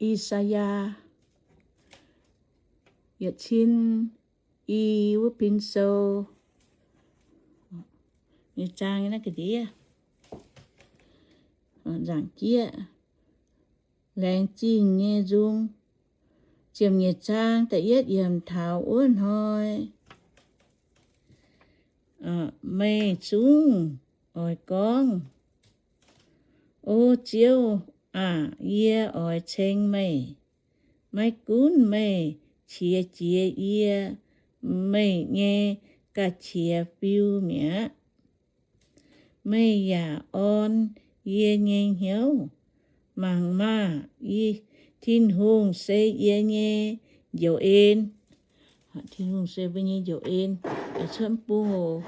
I^saa^yaa yietc cin i wuov pin sou nyei zaang naaiv ga'ndiev, nzaangc jieqv, laengz zingh nyei nzung, ziepc nyeic zaang da'yietv yiemc taux wuov hnoi. Meih zungv oix gorngv, O Ziouv aac, yie oix ceng meih. Maiv gunv meih qiex jiez yie, meih nyei ga'qiex fiu mi'aqv. Meih yaac orn yie nyei hnyouv. Mangc maah! Tin-Hungh se yie nyei njoux en. Tin-Hungh se mbuo nyei njoux en. Cuotv bung oc.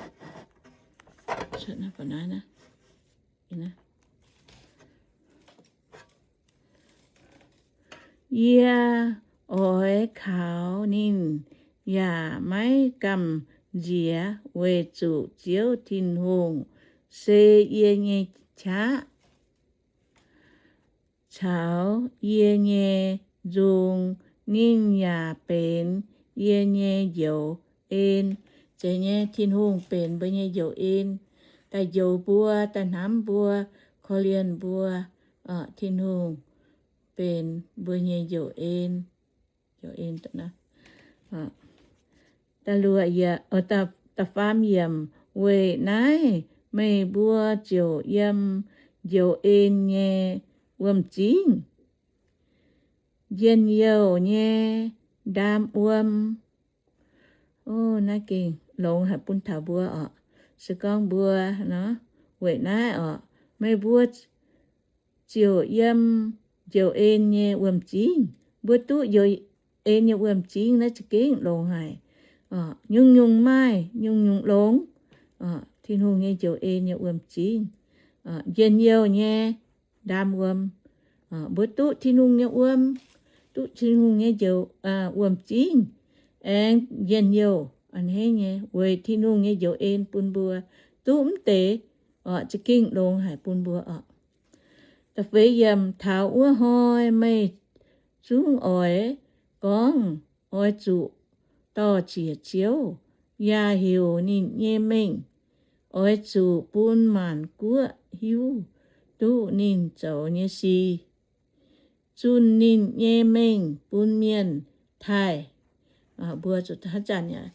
Yie oix kaux ninh yaac maiv gamh nziex, weic zuqc Ziouv Tin-Hungh se yie nyei qaqv caux yie nyei nzung. Ninh yaac benx yie nyei njoux en. Zeiz nyei, Tin-Hungh benx mbuo nyei njoux en, daaih njoux mbuo, daaih hnamv mbuo, korv-lienh mbuo. Tin-Hungh benx mbuo nyei njoux en. Da'luoqc, da'faam yiemc. Weic naaiv meih mbuo ziouc yiem njoux en nyei wuom-zingv, njien-youh nyei ndaam wuom. Naaiv gengh longx haic bun taux mbuo oc. Se gorngv mbuo nor, weic naaiv oc, meih mbuo ziouc yiem njoux en nyei wuom-zingv. Mbuo duqv njoux en nyei wuom-zingv naaiv za'gengh longx haic. Nyungc-nyungc maaih nyungc-nyungc longx. Tin-Hungh nyei njoux en nyei wuom-zingv, njien-youh nyei ndaam wuom. Mbuo duqv Tin-Hungh nyei wuom, duqv Tin-Hungh nyei njoux, wuom-zingv, aengx njien-youh a'hneiv nyei, weic Tin-Hungh nyei njoux en bun mbuo duqv mv deix, za'gengh longx haic bun mbuo oc. Da'feix yiemc. Taux wuov hnoi meih zungv oix gorngv, Oix zuqc dor-ziec Ziouv, yaac heuc ninh nyei mengh. Oix zuqc bun maanc guoqv hiuv duqv ninh zoux nyei sic, zunh ninh nyei mengh bun mienh taaih. Mbuo zuqc haaix zanc yaac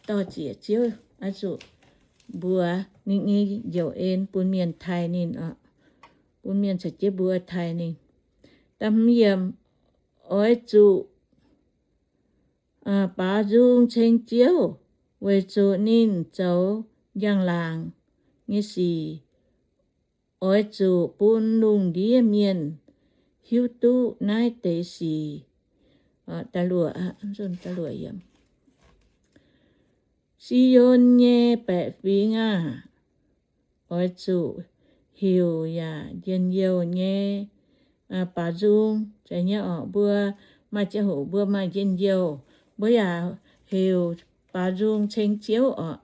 dor-ziec Ziouv, oix zuqc mbuox ninh nyei njoux en bun mienh taaih ninh oc, bun mienh caux jienv mbuo taaih ninh. Da'hmz yiemc. Oix zuqc baaux nzung ceng Ziouv, weic zuqc ninh zoux njang-laangc nyei sic. Oix zuqc bun lungh ndiev mienh hiuv duqv naaiv deix sic. Si^on nyei baeqc fingx aah! Oix zuqc heuc yaac njien-youh nyei baaux nzung. Zeiz nyei oc, mbuo maaih ziangh hoc mbuo maaih njien-youh, mbuo yaac heuc baaux nzung ceng Ziouv oc.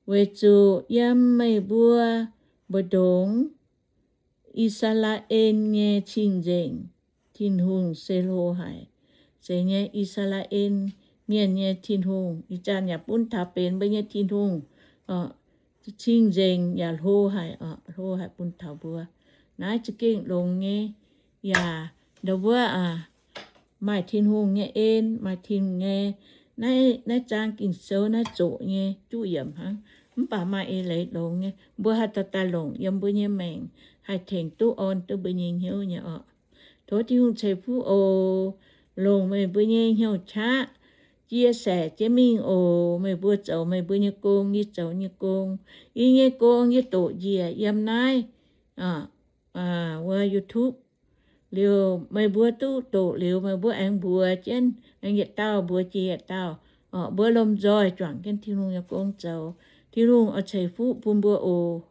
Weic zuqc yiem meih mbuo mbu'ndongx, I^saa^laa^en nyei Cing-Nzengc Tin-Hungh se hlo haic. Zeiz nyei, I^saa^laa^en Mienh nyei Tin-Hungh, ih zanc yaac bun taux benx mbuo nyei Tin-Hungh. Cing-Nzengc yaac hlo haic, hlo haic bun taux mbuo. Naaiv za'gengh longx nyei. Yaac ndau wuov maaih Tin-Hungh nyei en, maaih Tin-Hungh nyei, naaiv, naaiv zaang Ging-Sou naaiv zoqc nyei juqv yiemc hnangv, mv baac maaih eix leiz longx nyei. Mbuo haih daaih daaih longc yiem mbuo nyei maengc, haih tengx duqv orn duqv mbuo nyei hnyouv nyei oc. Tov Tin-Hungh ceix fuqv oc. Longc meih mbuo nyei hnyouv qaqv chia sẻ jienv mingh oc. Meih mbuo zoux meih mbuo nyei gong, yie zoux nyei gong. Yie nyei gong yie doqc njiec yiem naaiv wuov YouTube. Liuz meih mbuo duqv doqc liuz, meih mbuo aengx mbuox jienv, aengx yietc dauh mbuox jiex yietc dauh. Mbuo lomh nzoih juangc jienv Tin-Hungh nyei gong zoux. Tin-Hungh oix ceix fuqv bun mbuo oc.